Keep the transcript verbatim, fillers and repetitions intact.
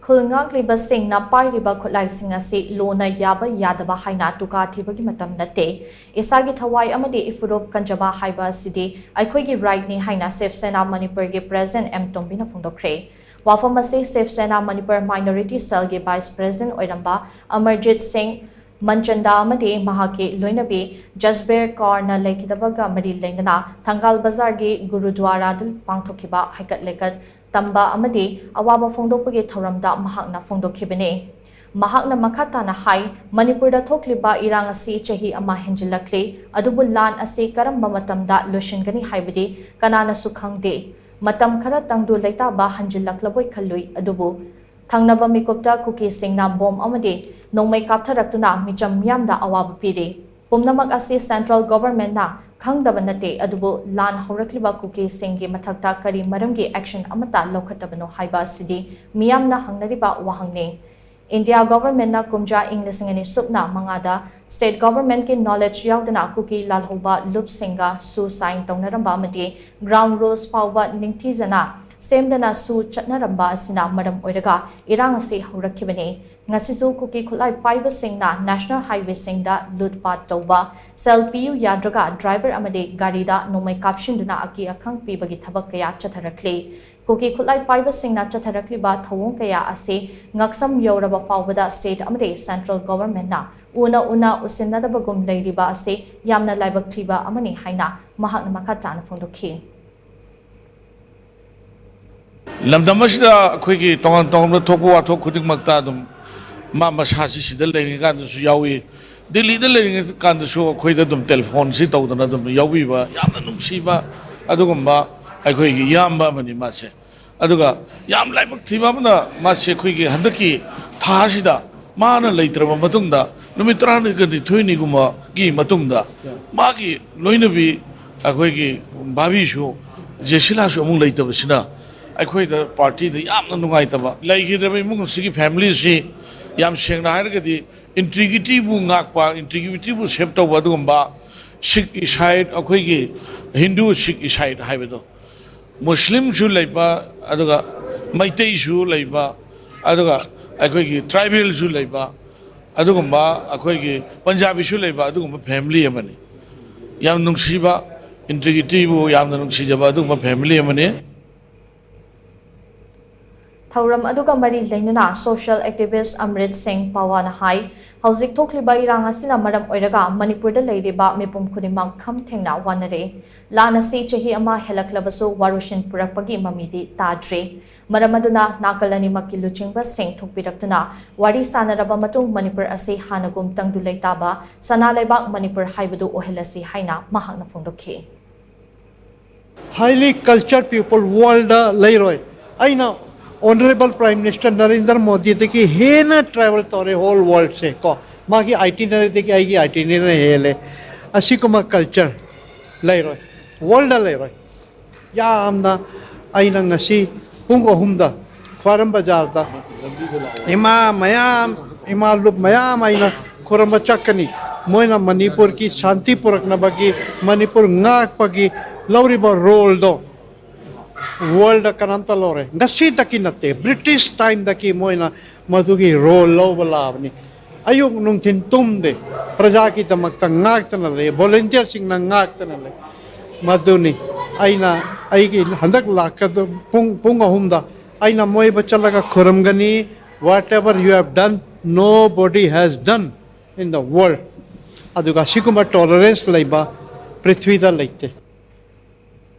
ꯈꯨꯜ ꯉꯥꯛꯂꯤꯕꯁꯤꯡꯅ ꯄꯥꯏꯔꯤꯕ ꯈꯨꯠꯂꯥꯏꯁꯤꯡ ꯑꯁꯤ ꯂꯣꯅ ꯌꯥꯕ ꯌꯥꯗꯕ ꯍꯥꯏꯅ ꯇꯨꯀꯥ ꯊꯤꯕꯒꯤ ꯃꯇꯝ ꯅꯠꯇꯦ꯫ ꯏꯁꯥꯒꯤ ꯊꯋꯥꯏ ꯑꯃꯗꯤ ꯏꯐꯨꯔꯨꯞ ꯀꯟꯖꯕ ꯍꯥꯏꯕ ꯑꯁꯤꯗꯤ ꯑꯩꯈꯣꯏꯒꯤ ꯔꯥꯏꯠꯅꯤ ꯍꯥꯏꯅ ꯁꯤꯕ ꯁꯦꯅꯥ ꯃꯅꯤꯄꯨꯔꯒꯤ ꯄ꯭ꯔꯦꯁꯤꯗꯦꯟ ꯑꯦꯝ ꯇꯣꯝꯕꯤꯅ ꯐꯣꯡꯗꯣꯛꯈ꯭ꯔꯦ꯫ ꯋꯥꯐꯝ ꯑꯁꯤ ꯁꯤꯕ ꯁꯦꯅꯥ ꯃꯅꯤꯄꯨꯔ ꯃꯥꯏꯅꯣꯔꯤꯇꯤ ꯁꯦꯜꯒꯤ ꯚꯥꯏꯁ ꯄ꯭ꯔꯦꯁꯤꯗꯦꯟ ꯑꯣꯏꯔꯝꯕ ꯑꯃꯔꯖꯤꯠ ꯁꯤꯡ ꯃꯟꯆꯟꯗ ꯑꯃꯗꯤ ꯃꯍꯥꯛꯀꯤ ꯂꯣꯏꯅꯕꯤ ꯖꯁꯕꯤꯔ ꯀꯧꯔꯅ ꯂꯩꯈꯤꯗꯕꯒ ꯃꯔꯤ ꯂꯩꯅꯅ ꯊꯪꯒꯥꯜ ꯕꯖꯥꯔꯒꯤ ꯒꯨꯔꯨꯗ꯭ꯋꯥꯔꯥꯗ ꯄꯥꯡꯊꯣꯛꯈꯤꯕ ꯍꯩꯀꯠ ꯂꯩꯀꯠ ꯇꯝꯕ ꯑꯃꯗꯤ ꯑꯋꯥꯕ ꯐꯣꯡꯗꯣꯛꯄꯒꯤ ꯊꯧꯔꯝꯗ ꯃꯍꯥꯛꯅ ꯐꯣꯡꯗꯣꯛꯈꯤꯕꯅꯤ꯫ ꯃꯍꯥꯛꯅ ꯃꯈꯥ ꯇꯥꯅ ꯍꯥꯏ, ꯃꯅꯤꯄꯨꯔꯗ ꯊꯣꯛꯂꯤꯕ ꯏꯔꯥꯡ ꯑꯁꯤ ꯆꯍꯤ ꯑꯃ ꯍꯦꯟꯖꯤꯜꯂꯛꯂꯤ, ꯑꯗꯨꯕꯨ ꯂꯥꯟ ꯑꯁꯤ ꯀꯔꯝꯕ ꯃꯇꯝꯗ ꯂꯣꯏꯁꯤꯟꯒꯅꯤ ꯍꯥꯏꯕꯗꯤ ꯀꯅꯥꯅꯁꯨ ꯈꯪꯗꯦ꯫ ꯃꯇꯝ ꯈꯔꯇꯪꯗꯨ ꯂꯩꯇꯥꯕ ꯍꯟꯖꯤꯜꯂꯛꯂꯕꯣꯏ ꯈꯜꯂꯨꯏ, ꯑꯗꯨꯕꯨ ꯊꯪꯅꯕ ꯃꯤꯀꯨꯞꯇ ꯀꯨꯀꯤꯁꯤꯡꯅ ꯕꯣꯝ ꯑꯃꯗꯤ ꯅꯣꯡꯃꯩ ꯀꯥꯞꯊꯔꯛꯇꯨꯅ ꯃꯤꯆꯝ ꯃꯤꯌꯥꯝꯗ ꯑꯋꯥꯕ ꯄꯤꯔꯤ꯫ ꯄꯨꯝꯅꯃꯛ ꯑꯁꯤ ꯁꯦꯟꯇ꯭ꯔꯦꯜ ꯒꯣꯚꯔꯟꯃꯦꯟꯠꯅ ꯈꯪꯗꯕ ꯅꯠꯇꯦ, ꯑꯗꯨꯕꯨ ꯂꯥꯟ ꯍꯧꯔꯛꯂꯤꯕ ꯀꯨꯀꯤꯁꯤꯡꯒꯤ ꯃꯊꯛꯇ ꯀꯔꯤ ꯃꯔꯝꯒꯤ ꯑꯦꯛꯁꯟ ꯑꯃꯠꯇ ꯂꯧꯈꯠꯇꯕꯅꯣ ꯍꯥꯏꯕ ꯑꯁꯤꯗꯤ ꯃꯤꯌꯥꯝꯅ ꯍꯪꯅꯔꯤꯕ ꯋꯥꯍꯪꯅꯤ꯫ ꯏꯟꯗꯤꯌꯥ ꯒꯣꯚꯔꯟꯃꯦꯟꯠꯅ ꯀꯨꯝꯖꯥ ꯏꯪ ꯂꯤꯁꯤꯡ ꯑꯅꯤ ꯁꯨꯞꯅ ꯃꯉꯥꯗ ꯁ꯭ꯇꯦꯠ ꯒꯣꯚꯔꯟꯃꯦꯟꯠꯀꯤ ꯅꯣꯂꯦꯖ ꯌꯥꯎꯗꯅ ꯀꯨꯀꯤ ꯂꯥꯜꯍꯧꯕ ꯂꯨꯞꯁꯤꯡꯒ ꯁꯨ ꯁꯥꯏꯟ ꯇꯧꯅꯔꯝꯕ ꯑꯃꯗꯤ ꯒ꯭ꯔꯥꯎꯟ ꯔꯨꯜꯁ ꯐꯥꯎꯕ ꯅꯤꯡꯊꯤꯖꯅ ꯁꯦꯝꯗꯅ ꯁꯨ ꯆꯠꯅꯔꯝꯕ ꯑꯁꯤꯅ ꯃꯔꯝ ꯑꯣꯏꯔꯒ ꯏꯔꯥꯡ ꯑꯁꯤ ꯍꯧꯔꯛꯈꯤꯕꯅꯤ꯫ ꯉꯁꯤꯁꯨ ꯀꯨꯀꯤ ꯈꯨꯠꯂꯥꯏ ꯄꯥꯏꯕꯁꯤꯡꯅ ꯅꯦꯁꯅꯦꯜ ꯍꯥꯏꯋꯦꯁꯤꯡꯗ ꯂꯨꯠꯄꯥꯠ ꯇꯧꯕ, ꯁꯦꯜ ꯄꯤꯌꯨ ꯌꯥꯗ꯭ꯔꯒ ꯗ꯭ꯔꯥꯏꯚꯔ ꯑꯃꯗꯤ ꯒꯥꯔꯤꯗ ꯅꯣꯡꯃꯩ ꯀꯥꯞꯁꯤꯟꯗꯨꯅ ꯑꯀꯤ ꯑꯈꯪ ꯄꯤꯕꯒꯤ ꯊꯕꯛ ꯀꯌꯥ ꯆꯠꯊꯔꯛꯂꯤ꯫ ꯀꯨꯀꯤ ꯈꯨꯠꯂꯥꯏ ꯄꯥꯏꯕꯁꯤꯡꯅ ꯆꯠꯊꯔꯛꯂꯤꯕ ꯊꯧꯑꯣꯡ ꯀꯌꯥ ꯑꯁꯤ ꯉꯛꯁꯝ ꯌꯧꯔꯕ ꯐꯥꯎꯕꯗ ꯁ꯭ꯇꯦꯠ ꯑꯃꯗꯤ ꯁꯦꯟꯇ꯭ꯔꯦꯜ ꯒꯣꯚꯔꯟꯃꯦꯟꯠꯅ ꯎꯅ ꯎꯅ ꯎꯁꯤꯟꯅꯗꯕꯒꯨꯝ ꯂꯩꯔꯤꯕ ꯑꯁꯤ ꯌꯥꯝꯅ ꯂꯥꯏꯕꯛ ꯊꯤꯕ ꯑꯃꯅꯤ ꯍꯥꯏꯅ ꯃꯍꯥꯛꯅ ꯃꯈꯥ ꯇꯥꯅ ꯐꯣꯡꯗꯣꯛꯈꯤ꯫ ꯂꯝꯗꯝ ꯑꯁꯤꯗ ꯑꯩꯈꯣꯏꯒꯤ ꯇꯣꯉꯥꯟ ꯇꯣꯉꯥꯟꯕ ꯊꯣꯛꯄ ꯋꯥꯊꯣꯛ ꯈꯨꯗꯤꯡꯃꯛꯇ ꯑꯗꯨꯝ ꯃꯥ ꯃꯁꯥꯁꯤ ꯁꯤꯗ ꯂꯩꯔꯤꯉꯩꯀꯥꯟꯗꯁꯨ ꯌꯥꯎꯏ, ꯗꯤꯜꯂꯤꯗ ꯂꯩꯔꯤꯉꯩ ꯀꯥꯟꯗꯁꯨ ꯑꯩꯈꯣꯏꯗ ꯑꯗꯨꯝ ꯇꯦꯂꯤꯐꯣꯟꯁꯤ ꯇꯧꯗꯅ ꯑꯗꯨꯝ ꯌꯥꯎꯕꯤꯕ ꯌꯥꯝꯅ ꯅꯨꯡꯁꯤꯕ ꯑꯗꯨꯒꯨꯝꯕ ꯑꯩꯈꯣꯏꯒꯤ ꯏꯌꯥꯝꯕ ꯑꯃꯅꯤ ꯃꯥꯁꯦ꯫ ꯑꯗꯨꯒ ꯌꯥꯝ ꯂꯥꯏꯕꯛ ꯊꯤꯕ ꯑꯃꯅ ꯃꯥꯁꯦ ꯑꯩꯈꯣꯏꯒꯤ ꯍꯟꯗꯛꯀꯤ ꯊꯥ ꯑꯁꯤꯗ ꯃꯥꯅ ꯂꯩꯇ꯭ꯔꯕ ꯃꯇꯨꯡꯗ ꯅꯨꯃꯤꯠ ꯇꯔꯥꯅꯤꯊꯣꯏꯅꯤꯒꯨꯝꯕꯒꯤ ꯃꯇꯨꯡꯗ ꯃꯥꯒꯤ ꯂꯣꯏꯅꯕꯤ ꯑꯩꯈꯣꯏꯒꯤ ꯚꯥꯕꯤꯁꯨ ꯖꯦꯁꯤꯂꯥꯁꯨ ꯑꯃꯨꯛ ꯂꯩꯇꯕꯁꯤꯅ ꯑꯩꯈꯣꯏꯗ ꯄꯥꯔꯇꯤꯗ ꯌꯥꯝꯅ ꯅꯨꯡꯉꯥꯏꯇꯕ꯫ ꯂꯩꯈꯤꯗ꯭ꯔꯕ ꯏꯃꯨꯡ ꯑꯁꯤꯒꯤ ꯐꯦꯃꯤꯂꯤꯁꯤ ꯌꯥꯝ ꯁꯦꯡꯅ ꯍꯥꯏꯔꯒꯗꯤ ꯏꯟꯇꯤꯒ꯭ꯔꯤꯇꯤꯕꯨ ꯉꯥꯛꯄ, ꯏꯟꯇꯤꯒ꯭ꯔꯤꯇꯤꯕꯨ ꯁꯦꯞ ꯇꯧꯕ ꯑꯗꯨꯒꯨꯝꯕ ꯁꯤꯈ ꯏꯁꯥꯏꯠ, ꯑꯩꯈꯣꯏꯒꯤ ꯍꯤꯟꯗꯨ ꯁꯤꯈ ꯏꯁꯥꯏꯠ ꯍꯥꯏꯕꯗꯣ, ꯃꯨꯁꯂꯤꯝꯁꯨ ꯂꯩꯕ, ꯑꯗꯨꯒ ꯃꯩꯇꯩꯁꯨ ꯂꯩꯕ, ꯑꯗꯨꯒ ꯑꯩꯈꯣꯏꯒꯤ ꯇ꯭ꯔꯥꯏꯕꯦꯜꯁꯨ ꯂꯩꯕ, ꯑꯗꯨꯒꯨꯝꯕ ꯑꯩꯈꯣꯏꯒꯤ ꯄꯟꯖꯥꯕꯤꯁꯨ ꯂꯩꯕ, ꯑꯗꯨꯒꯨꯝꯕ ꯐꯦꯃꯤꯂꯤ ꯑꯃꯅꯤ꯫ ꯌꯥꯝ ꯅꯨꯡꯁꯤꯕ, ꯏꯟꯇꯤꯒ꯭ꯔꯤꯇꯤꯕꯨ ꯌꯥꯝꯅ ꯅꯨꯡꯁꯤꯖꯕ ꯑꯗꯨꯒꯨꯝꯕ ꯐꯦꯃꯤꯂꯤ ꯑꯃꯅꯤ꯫ ꯊꯧꯔꯝ ꯑꯗꯨꯒ ꯃꯔꯤ ꯂꯩꯅꯅ ꯁꯣꯁꯤꯌꯦꯜ ꯑꯦꯛꯇꯤꯚꯤꯁ꯭ꯠ ꯑꯃ꯭ꯔꯤꯠ ꯁꯤꯡ ꯄꯋꯥꯅ ꯍꯥꯏ, ꯍꯧꯖꯤꯛ ꯊꯣꯛꯂꯤꯕ ꯏꯔꯥꯡ ꯑꯁꯤꯅ ꯃꯔꯝ ꯑꯣꯏꯔꯒ ꯃꯅꯤꯄꯨꯔꯗ ꯂꯩꯔꯤꯕ ꯃꯤꯄꯨꯝ ꯈꯨꯗꯤꯡꯃꯛ ꯈꯝ ꯊꯦꯡꯅ ꯋꯥꯅꯔꯦ꯫ ꯂꯥꯟ ꯑꯁꯤ ꯆꯍꯤ ꯑꯃ ꯍꯦꯜꯂꯛꯂꯕꯁꯨ ꯋꯥꯔꯣꯏꯁꯤꯟ ꯄꯨꯔꯛꯄꯒꯤ ꯃꯃꯤꯗꯤ ꯇꯥꯗ꯭ꯔꯤ꯫ ꯃꯔꯝ ꯑꯗꯨꯅ ꯅꯥꯀꯜ ꯑꯅꯤꯃꯛꯀꯤ ꯂꯨꯆꯤꯡꯕꯁꯤꯡ ꯊꯣꯛꯄꯤꯔꯛꯇꯨꯅ ꯋꯥꯔꯤ ꯁꯥꯅꯔꯕ ꯃꯇꯨꯡ ꯃꯅꯤꯄꯨꯔ ꯑꯁꯤ ꯍꯥꯟꯅꯒꯨꯝ ꯇꯪꯗꯨ ꯂꯩꯇꯥꯕ ꯁꯅꯥ ꯂꯩꯕꯥꯛ ꯃꯅꯤꯄꯨꯔ ꯍꯥꯏꯕꯗꯨ ꯑꯣꯏꯍꯜꯂꯁꯤ ꯍꯥꯏꯅ ꯃꯍꯥꯛꯅ ꯐꯣꯡꯗꯣꯛꯈꯤ꯫ Highly cultured people world ꯂꯩꯔꯣꯏ꯫ ꯑꯩꯅ Honourable Prime Minister Narendra Modiꯗꯒꯤ ꯍꯦꯟꯅ travel ꯇꯧꯔꯦ whole worldꯁꯦ ꯀꯣ꯫ ꯃꯥꯒꯤ itinerary ꯗꯒꯤ ꯑꯩꯒꯤ itinerary ꯅ ꯍꯦꯜꯂꯦ꯫ ꯑꯁꯤꯒꯨꯝꯕ culture ꯂꯩꯔꯣꯏ, world ꯂꯩꯔꯣꯏ꯫ ꯌꯥꯝꯅ ꯑꯩꯅ ꯉꯁꯤ ꯄꯨꯡ ꯑꯍꯨꯝꯗ ꯈ꯭ꯋꯥꯏꯔꯝ ꯕꯖꯥꯔꯗ ꯏꯃꯥ ꯃꯌꯥꯝ, ꯏꯃꯥ ꯂꯨꯞ ꯃꯌꯥꯝ ꯑꯩꯅ ꯈꯨꯔꯨꯝꯕ ꯆꯠꯀꯅꯤ꯫ ꯃꯣꯏꯅ ꯃꯅꯤꯄꯨꯔꯒꯤ ꯁꯥꯟꯇꯤ ꯄꯨꯔꯛꯅꯕꯒꯤ, ꯃꯅꯤꯄꯨꯔ ꯉꯥꯛꯄꯒꯤ ꯂꯧꯔꯤꯕ roleꯗꯣ world ꯀꯅꯥꯝꯇ ꯂꯧꯔꯦ꯫ ꯉꯁꯤꯗꯒꯤ ꯅꯠꯇꯦ, British timeꯗꯒꯤ ꯃꯣꯏꯅ ꯃꯗꯨꯒꯤ role ꯂꯧꯕ ꯂꯥꯛꯑꯕꯅꯤ꯫ ꯑꯌꯨꯛ ꯅꯨꯡꯊꯤꯟ ꯇꯨꯝꯗꯦ, ꯄ꯭ꯔꯖꯥꯒꯤꯗꯃꯛꯇ ꯉꯥꯛꯇꯅ ꯂꯩ, volunteerꯁꯤꯡꯅ ꯉꯥꯛꯇꯅ ꯂꯩ꯫ ꯃꯗꯨꯅꯤ ꯑꯩꯅ ꯑꯩꯒꯤ ꯍꯟꯗꯛ ꯂꯥꯛꯀꯗ ꯄꯨꯡ ꯄꯨꯡ ꯑꯍꯨꯝꯗ ꯑꯩꯅ ꯃꯣꯏꯕꯨ ꯆꯠꯂꯒ ꯈꯨꯔꯨꯝꯒꯅꯤ꯫ Whatever you have done, nobody has done in the world. ꯑꯗꯨꯒ ꯑꯁꯤꯒꯨꯝꯕ tolerance ꯂꯩꯕ ꯄ꯭ꯔꯤꯊꯤꯕꯤꯗ ꯂꯩꯇꯦ꯫